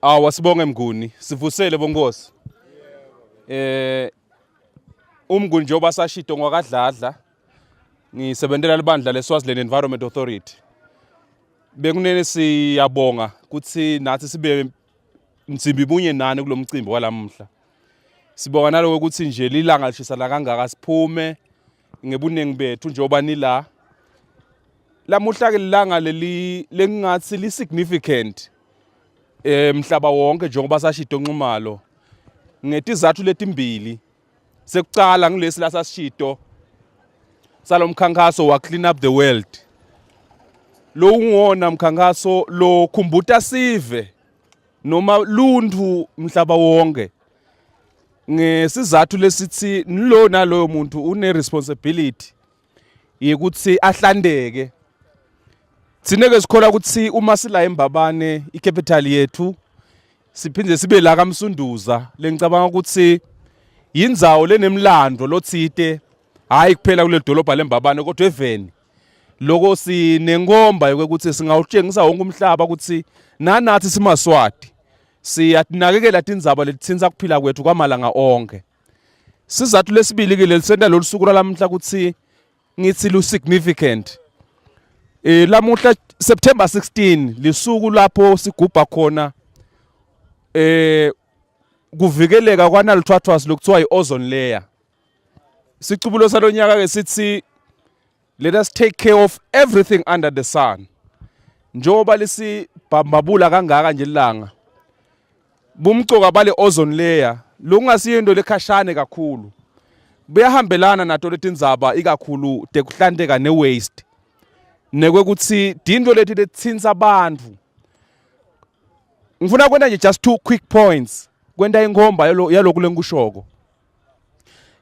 Awa sibonge Mnguni, sivusele bonkosi. Eh uMnguni njengoba sashito ngwakadladla ngisebentela libandla leSwaziland Environment Authority. Bekunene siyabonga ukuthi nathi sibe mdzimbi bunye nani kulomcimbi walamhla. Sibonga naloko ukuthi nje lilanga lishisa la kangaka siphume ngebuningi bethu njengoba nila. Lamuhla ke lilanga leli lengingathi li significant eh mhlaba wonke njengoba sashido Nxumalo ngetizathu letimbili sekucala ngilesi la sasishido salomkhankaso wa clean up the world lo unguwona mkhankaso lo khumbuta sive noma luntfu mhlaba wonke ngesizathu lesithi nilo naloyo muntu une responsibility yekuthi ahlandeke thina ke sikhola ukuthi uma sila eMbabane icapital yethu siphinde sibe la kaMsunduza lengicabanga ukuthi yindzawo lenemlando lotsite hayi kuphela kuleli dolobha leMbabane kodwa eveni loko sinenkomba yokuthi singawutshengisa wonke umhlaba ukuthi nanathi simaswati siyatinakekela tindzaba letitsintsa kuphila kwethu kwamalanga onke. Sizathu lesibili ke lelisenta lolu suku lwalamhla ukuthi ngithi lu significant. Eh lamuhla September 16 lisuku lapho sigubha khona eh kuvikeleka kwanalithwathwasi lokuthiwa i-ozone layer. Sicubulo salonyaka ke sithi let us take care of everything under the sun. Njengoba lisibhambabula kangaka nje ilanga bumcoka bale ozone layer lokungasiyo into lekhashane kakhulu buyahambelana nato letindzaba ikakhulu tekuhlanteka ne-waste nekwekuthi dinto leti letitsintsa bantfu ngifuna kwenta nje just two quick points kwenta inkhomba yaloku lengikushoko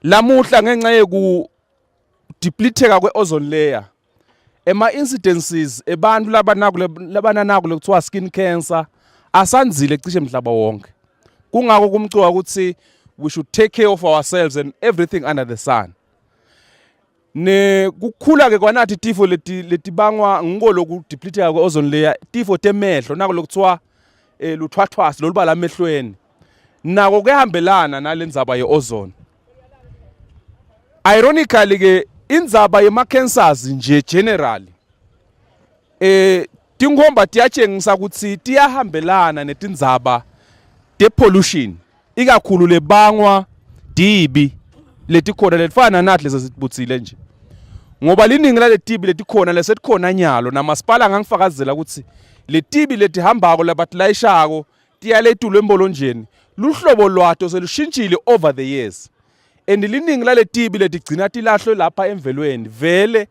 lamuhla ngenxa yeku depletheka kwe-ozone layer ema-incidences ebantu labananaku lekuthiwa skin cancer asandzile cishe mhlaba wonke kungako kumcoka ukuthi we should take care of ourselves and everything under the sun ne kukhula ke kwanathi tifo leti letibangwa ngiko lokudepletheka kwe-ozone layer tifo temehlo nako lokuthiwa eh, luthwathwasi loluba lamehlweni nako kuyahambelana nalendzaba ye-ozone ironically ke indzaba yema cancers nje generally eh tinkhomba tiyatshengisa ukuthi tiyahambelana netindzaba te pollution ikakhulu lebangwa dibi letikhona letifana nathi lesesibutsile nje ngoba liningi laletibi letikhona lesetikhona nyalo namasipala angangifakazela ukuthi letibi letihambako labatilayishako tiyaletulu embolonjeni luhlobo lwato selushintshile over the years and liningi laletibi letigcina tilahlwe lapha emvelweni vele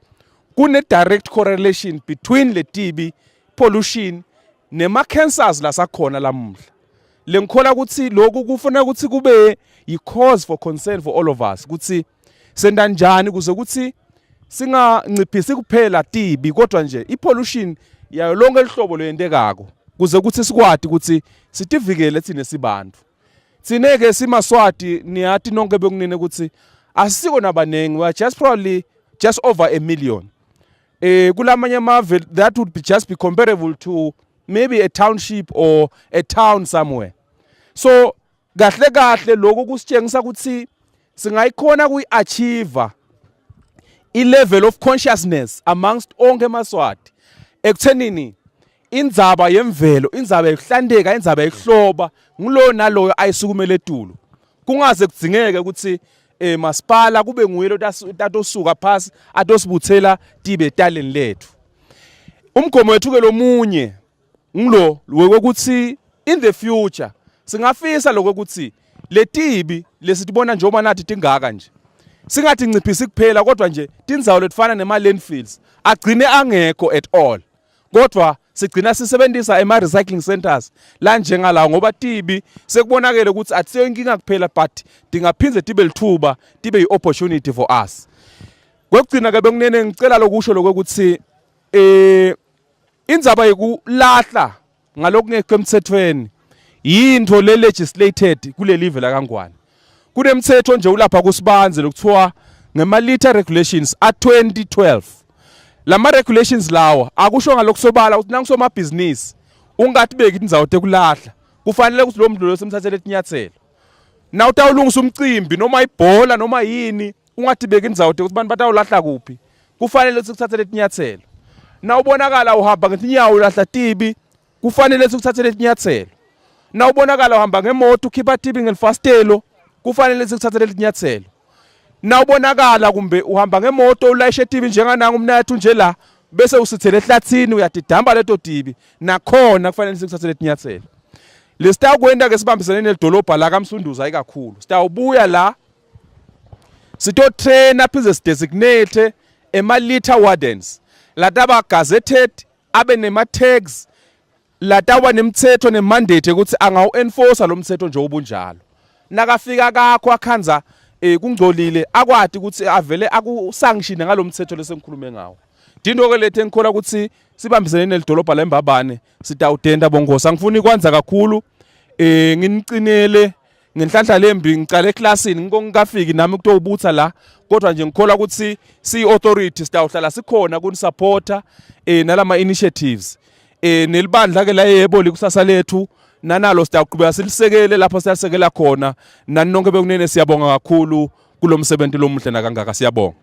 kune direct correlation between letibi pollution nema cancers lasakhona lamuhla lengikhola ukuthi lokhu kufanele ukuthi kube yi cause for concern for all of us ukuthi senta njani kuze ukuthi singanciphisi kuphela tibi kodwa nje i-pollution yayo lonke lihlobo loyentekako kuze ukuthi sikwati ukuthi sitivikele thine sibantu thine ke simaswati niyati nonke bekunini ukuthi asisiko nabaningi we are just probably just over a million eh kulamanye amave that would be just be comparable to maybe a township or a town somewhere so kahle kahle lokho kusitshengisa ukuthi singayikhona kuyi-achieve i-level of consciousness amongst onke amaswati ekuthenini indzaba yemvelo indzaba yokuhlanteka indzaba yokuhloba nguloyo naloyo ayisukumele etulu kungaze kudzingeke ukuthi eh masipala kube nguye lo tatosuka phasi atosibuthela tibe taleni lethu umgomo wethu ke lomunye ngilo wekuthi in the future singafisa lokho ukuthi letibi lesitibona njengoba nathi tingaka nje singathi nciphisi kuphela kodwa nje tindzawo letifana nema landfills agcine angekho at all kodwa sigcina sisebenzisa ema recycling centers la njengalawo ngoba tibi sekubonakele ukuthi akusiyo inkinga kuphela but tingaphindze tibe lithuba tibe yi-opportunity for us kwekugcina ke bekunene ngicela lokusho lokuthi eh indzaba yekulahla ngalokungekho emthethweni yintfo le legislated kulelive lakaNgwane kunemthetho nje ulapha kusibanze lokuthiwa ngema-litter regulations a-2012 lama regulations lawa akusho ngalokusobala ukuthi nangisomabhizinisi ungatibeki indzawo tekulahla Kufanele ukuthi lo muntu lo simthathele itinyathelo. Na utawulungisa umcimbi noma ibhola noma yini ungatibeki indzawo ukuthi abantu batawulahla kuphi. Kufanele ukuthi kuthathele itinyathelo. Na ubonakala uhamba ngetinyawo ulahla tibi kufanele sikuthathele itinyathelo. Na ubonakala uhamba ngemoto ukhipha tibi ngelifasitelo kufanele sikuthathele itinyathelo. Na ubonakala kumbe uhamba ngemoto ulayishe tibi njengananga umnayethu nje la bese usithele ehlathini uyadidamba leto tibi nakhona kufanele sikuthathele itinyathelo. Lesitawukwenta ke sibambisene nelidolobha la kaMsunduza ikakhulu. Sitawubuya la sitotraina phinde sidesignate ema-litter wardens lataba gazetted abe nema-tags latawuba nemithetho nemandate ukuthi angawu-enforce lo mthetho nje ubunjalo nakafika kakho akhanza eh kungcolile akwati ukuthi avele akusanctione ngalomthetho lesengikhulume ngawo Dinto ke lethe engikhola ukuthi sibambisene nelidolobha lembabane sitawudenda bongosi angifuni kwanza kakhulu eh nginicinele ngenhlanhla lembi ngicale eclassini ngikongikafiki nami kutowubutha la kodwa nje ngikholwa ukuthi si authority sitawuhlala sikhona kunisupporta eh nalama initiatives eh nelibandla ke la yebo likusasa lethu nanalo sitawuqhubeka silisekele lapho siyalisekela khona nani nonke bekunene siyabonga kakhulu kulomsebenzi lomuhle nakangaka siyabonga.